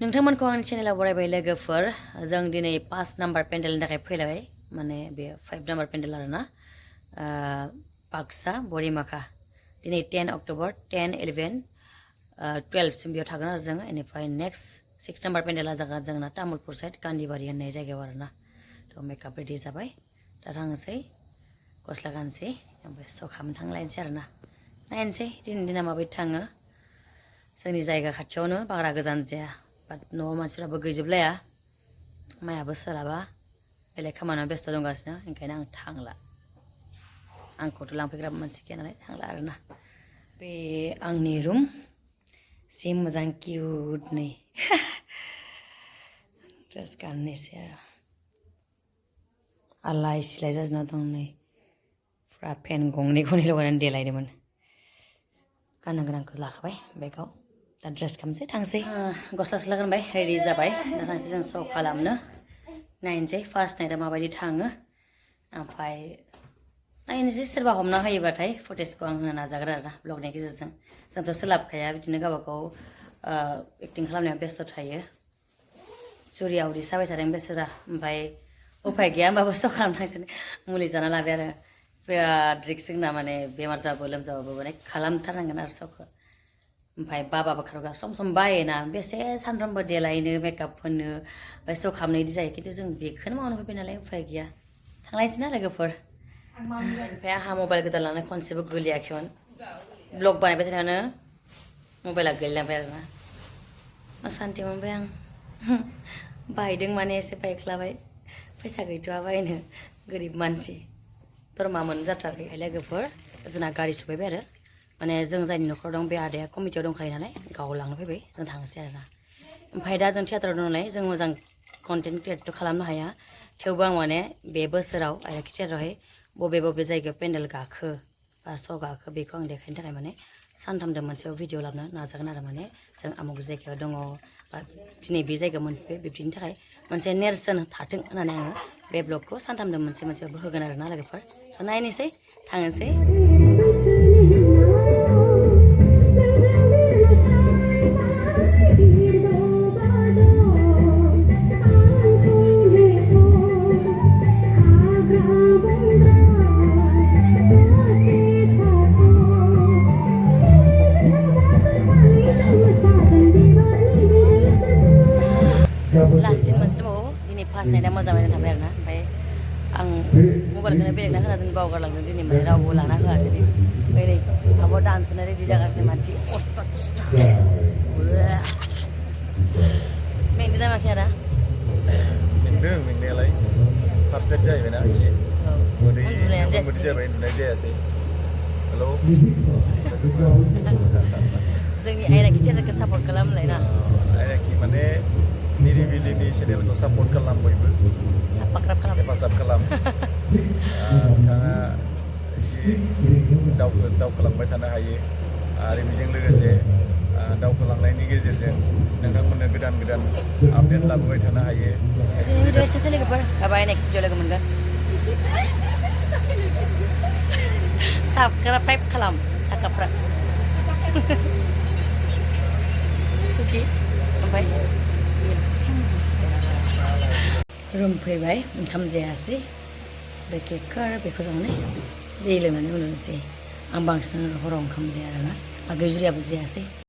नोंथांमोनखौ आंनि चेनेलाव बरायबाय लोगोफोर जों दिनै 5 नाम्बार पेन्डेलनि थाखाय फैलायबाय माने बे 5 नाम्बार पेन्डेल आरोना baksa borimakha दिनै 10 अक्ट'बर 10 11 12 सिम बेयाव थागोन आरो जों बेनिफ्राय नेक्स्ट 6 नाम्बार पेन्डेला जागोन जोंना तामुलपुर साइड गान्धीबारि होननाय जायगायाव आरोना थ' मेकआप रेडि जाबाय दा थांनोसै गस्ला गानसै ओमफ्राय स' खालामनो थांलायनोसै आरोना नायनोसै दिनैनि दिना माबायदि थाङो जोंनि जायगा खाथियावनो बारा गोजान जाया बाट न'आव मानसिफ्राबो गैजोबलाया माइयाबो सोलाबा बेलेग खामानियाव बेस्थ' दंगासिनो ओंखायनो आं थांला आंखौथ' लांफैग्रा मानसि गैया नालाय थांला आरोना बे आंनि रुम जि मोजां किउट नै ड्रेस गाननोसै आरो आलाय सिलाय जाजोबना दं नै फुरा फेन गंनैखौनो लगायनानै देलायदोंमोन गाननो गोनांखौ लाखाबाय बेगाव दा ड्रेस खालामसै थांसै गस्ला सस्ला गानबाय रेडि जाबाय दा थांसै जों श' खालामनो नायनोसै फार्स्ट नाइटआ माबायदि थाङो ओमफ्राय नायनोसै सोरबा हमना होयोबाथाय फुटेजखौ आं होनो नाजागोन आरोना ब्लगनि गेजेरजों जोंथ' सोलाबखाया बिदिनो गावबागाव एक्टिं खालामनायाव बेस्थ' थायो जुरिया उदै साबाय थादों बेसोरा ओमफ्राय उफाय गैया होमबाबो श' खालामनो थांसै मुलि जाना लाबाय आरो बिराद रिक्स जोंना माने बेमार जाबाबो लोमजाबाबो माने खालामथारनांगोन आरो श'खौ ओमफ्राय बाबाबो खारगा सम सम बायोना बेसे सानफ्रामबो देलायनो मेकआप फोननो ओमफ्राय श' खालामनो बिदि जायो खिन्थु जों बेखौनो मावनो फैबाय नालाय उफाय गैया थांलायनोसै ना लोगोफोर ओमफ्राय आंहा मबाइल गोदान लानानै खनसेबो गोलैयाखैमोन ब्लग बानायबाय थानायावनो मबाइला गोलैलांबाय आरोना मा सान्थि मोनबाय आं बायदों माने एसे बायख्लाबाय फैसा गैथ'आ बायनो गोरिब मानसि दरमा मोननो जाथ'वाखै लोगोफोर जोंना गारि सफैबाय आरो माने जों जायनि न'खराव दं बे आदाया कमिटियाव दंखायो नालाय गाव लांनो फैबाय जों थांनोसै आरोना ओमफ्राय दा जों थियाटाराव दं नालाय जों मोजां कन्टेन्ट क्रियेटथ' खालामनो हाया थेवबो आं माने बे बोसोराव आरोखि थियाटारावहाय बबे बबे जायगायाव पेन्डेल गाखो बा श' गाखो बेखौ आं देखायनो थाखाय माने सानथामजों मोनसेयाव भिडिअ लाबोनो नाजागोन आरो माने जों आमुक जायगायाव दङ बा दिनै बे जायगायाव मोनफैबाय बिब्दिनि थाखाय मोनसे नेरसोन थाथों होननानै आङो बे ब्लगखौ सानथामजों मोनसेयावबो होगोन आरोना लोगोफोर स' नायनोसै थांनोसै लास्ट सिन मोनसे दंबावो दिनै फार्स्ट नाइटआ मोजाङैनो थांबाय आरोना ओमफ्राय आं मबाइलखौनो बेलेगना होना दोन बावगारलांदों दिनै माने रावबो लाना होआसै दिनै ओमफ्राय नै आब' डान्सनो रेडि जागासिनो मानसि मेंदों ना माखै आदा मेंदों मेंनायालाय फार्स्ट नाइट जाहैबायना एसे उन्दुनायानो जाबाय उन्दुनाय जायासै हेलौ जोंनि आयराखि थियाटारखौ सापर्ट खालामलाय ना आयराखि माने निरिबिलिनि चेनेलखौ सापर्ट खालाम बयबो हेफाजाब खालाम बिथाङा एसे दावखोलांबाय थानो हायो आरो बेजों लोगोसे दावखोलांनायनि गेजेरजों नोंथांमोननो गोदान गोदान आपडेट लाबोबाय थानो हायो भिडिअ एसेनोसै लोगोफोर बाय नेक्स्ट भिडिअ लोगो मोनगोन साबस्क्राइब खालाम साखाफ्रा थुखि ओमफ्राय रुम फैबाय ओंखाम जायासै बे केकखौ आरो बेखौ जानानै दै लोंनानै उन्दुनोसै आं बांसिन हराव ओंखाम जाया आरोना आगै जुरियाबो जायासै